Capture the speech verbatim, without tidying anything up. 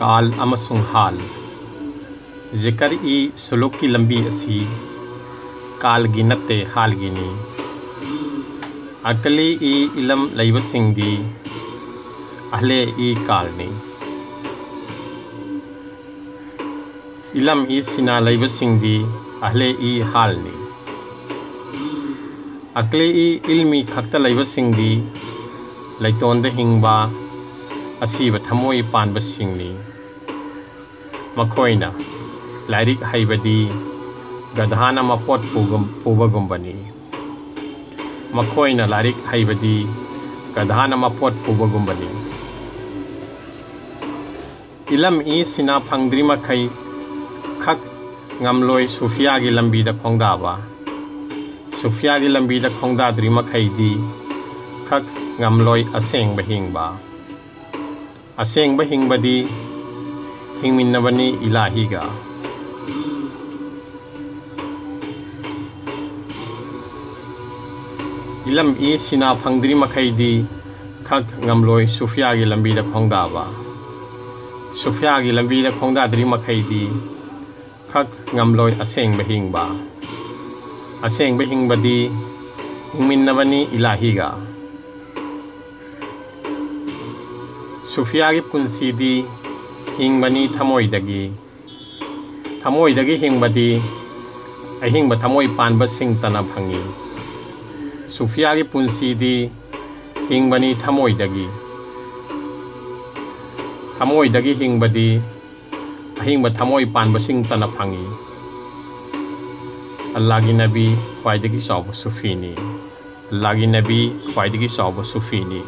ꯀꯥꯜ ꯑꯃꯁꯨꯡ ꯍꯥꯜ꯫ ꯖꯤꯀꯔ-ꯏ-ꯁꯨꯂꯨꯛꯀꯤ ꯂꯝꯕꯤ ꯑꯁꯤ ꯀꯥꯜꯒꯤ ꯅꯠꯇꯦ, ꯍꯥꯜꯒꯤꯅꯤ꯫ ꯑꯀꯂꯤ-ꯏ-ꯏꯂꯝ ꯂꯩꯕꯁꯤꯡꯗꯤ ꯑꯍ꯭ꯂꯦ-ꯏ-ꯀꯥꯜꯅꯤ꯫ ꯏꯂꯝ-ꯏ-ꯁꯤꯅꯥ ꯂꯩꯕꯁꯤꯡꯗꯤ ꯑꯍ꯭ꯂꯦ-ꯏ-ꯍꯥꯜꯅꯤ꯫ ꯑꯀꯂꯤ-ꯏ-ꯏꯜꯃꯤ ꯈꯛꯇ ꯂꯩꯕꯁꯤꯡꯗꯤ ꯂꯩꯇꯣꯟꯗ ꯍꯤꯡꯕ, ꯑꯁꯤꯕ ꯊꯃꯣꯏ ꯄꯥꯟꯕꯁꯤꯡꯅꯤ꯫ ꯃꯈꯣꯏꯅ ꯂꯥꯏꯔꯤꯛ ꯍꯩꯕꯗꯤ ꯒꯙꯥꯅ ꯃꯄꯣꯠ ꯄꯨꯒꯨꯝ-, ꯄꯨꯕꯒꯨꯝꯕꯅꯤ꯫ ꯃꯈꯣꯏꯅ ꯂꯥꯏꯔꯤꯛ ꯍꯩꯕꯗꯤ ꯒꯙꯥꯅ ꯃꯄꯣꯠ ꯄꯨꯕꯒꯨꯝꯕꯅꯤ꯫ ꯏꯂꯝ-ꯏ-ꯁꯤꯅꯥ ꯐꯪꯗ꯭ꯔꯤ ꯃꯈꯩ ꯈꯛ ꯉꯝꯂꯣꯏ ꯁꯨꯐꯤꯌꯥꯒꯤ ꯂꯝꯕꯤꯗ ꯈꯣꯡꯗꯥꯕ꯫ ꯁꯨꯐꯤꯌꯥꯒꯤ ꯂꯝꯕꯤꯗ ꯈꯣꯡꯗꯥꯗ꯭ꯔꯤ ꯃꯈꯩꯗꯤ ꯈꯛ ꯉꯝꯂꯣꯏ ꯑꯁꯦꯡꯕ ꯍꯤꯡꯕ꯫ ꯑꯁꯦꯡꯕ ꯍꯤꯡꯕꯗꯤ ꯍꯤꯡꯃꯤꯟꯅꯕꯅꯤ ꯏꯂꯥꯍꯤꯒ꯫ ꯏꯂꯝ-ꯏ-ꯁꯤꯅꯥ ꯐꯪꯗ꯭ꯔꯤ ꯃꯈꯩꯗꯤ ꯈꯛ ꯉꯝꯂꯣꯏ ꯁꯨꯐꯤꯌꯥꯒꯤ ꯂꯝꯕꯤꯗ ꯈꯣꯡꯗꯥꯕ꯫ ꯁꯨꯐꯤꯌꯥꯒꯤ ꯂꯝꯕꯤꯗ ꯈꯣꯡꯗꯥꯗ꯭ꯔꯤ ꯃꯈꯩꯗꯤ ꯈꯛ ꯉꯝꯂꯣꯏ ꯑꯁꯦꯡꯕ ꯍꯤꯡꯕ꯫ ꯑꯁꯦꯡꯕ ꯍꯤꯡꯕꯗꯤ ꯍꯤꯡꯃꯤꯟꯅꯕꯅꯤ ꯏꯂꯥꯍꯤꯒ꯫ ꯁꯨꯐꯤꯌꯥꯒꯤ ꯄꯨꯟꯁꯤꯗꯤ ꯍꯤꯡꯕꯅꯤ ꯊꯃꯣꯏꯗꯒꯤ꯫ ꯊꯃꯣꯏꯗꯒꯤ ꯍꯤꯡꯕꯗꯤ ꯑꯍꯤꯡꯕ ꯊꯃꯣꯏ ꯄꯥꯟꯕꯁꯤꯡꯇꯅ ꯐꯪꯏ꯫ ꯁꯨꯐꯤꯌꯥꯒꯤ ꯄꯨꯟꯁꯤꯗꯤ ꯍꯤꯡꯕꯅꯤ ꯊꯃꯣꯏꯗꯒꯤ꯫ ꯊꯃꯣꯏꯗꯒꯤ ꯍꯤꯡꯕꯗꯤ ꯑꯍꯤꯡꯕ ꯊꯃꯣꯏ ꯄꯥꯟꯕꯁꯤꯡꯇꯅ ꯐꯪꯏ꯫ ꯑꯜꯂꯥꯒꯤ ꯅꯕꯤ ꯈ꯭ꯋꯥꯏꯗꯒꯤ ꯆꯥꯎꯕ ꯁꯨꯐꯤꯅꯤ꯫ ꯑꯜꯂꯥꯒꯤ ꯅꯕꯤ ꯈ꯭ꯋꯥꯏꯗꯒꯤ ꯆꯥꯎꯕ ꯁꯨꯐꯤꯅꯤ꯫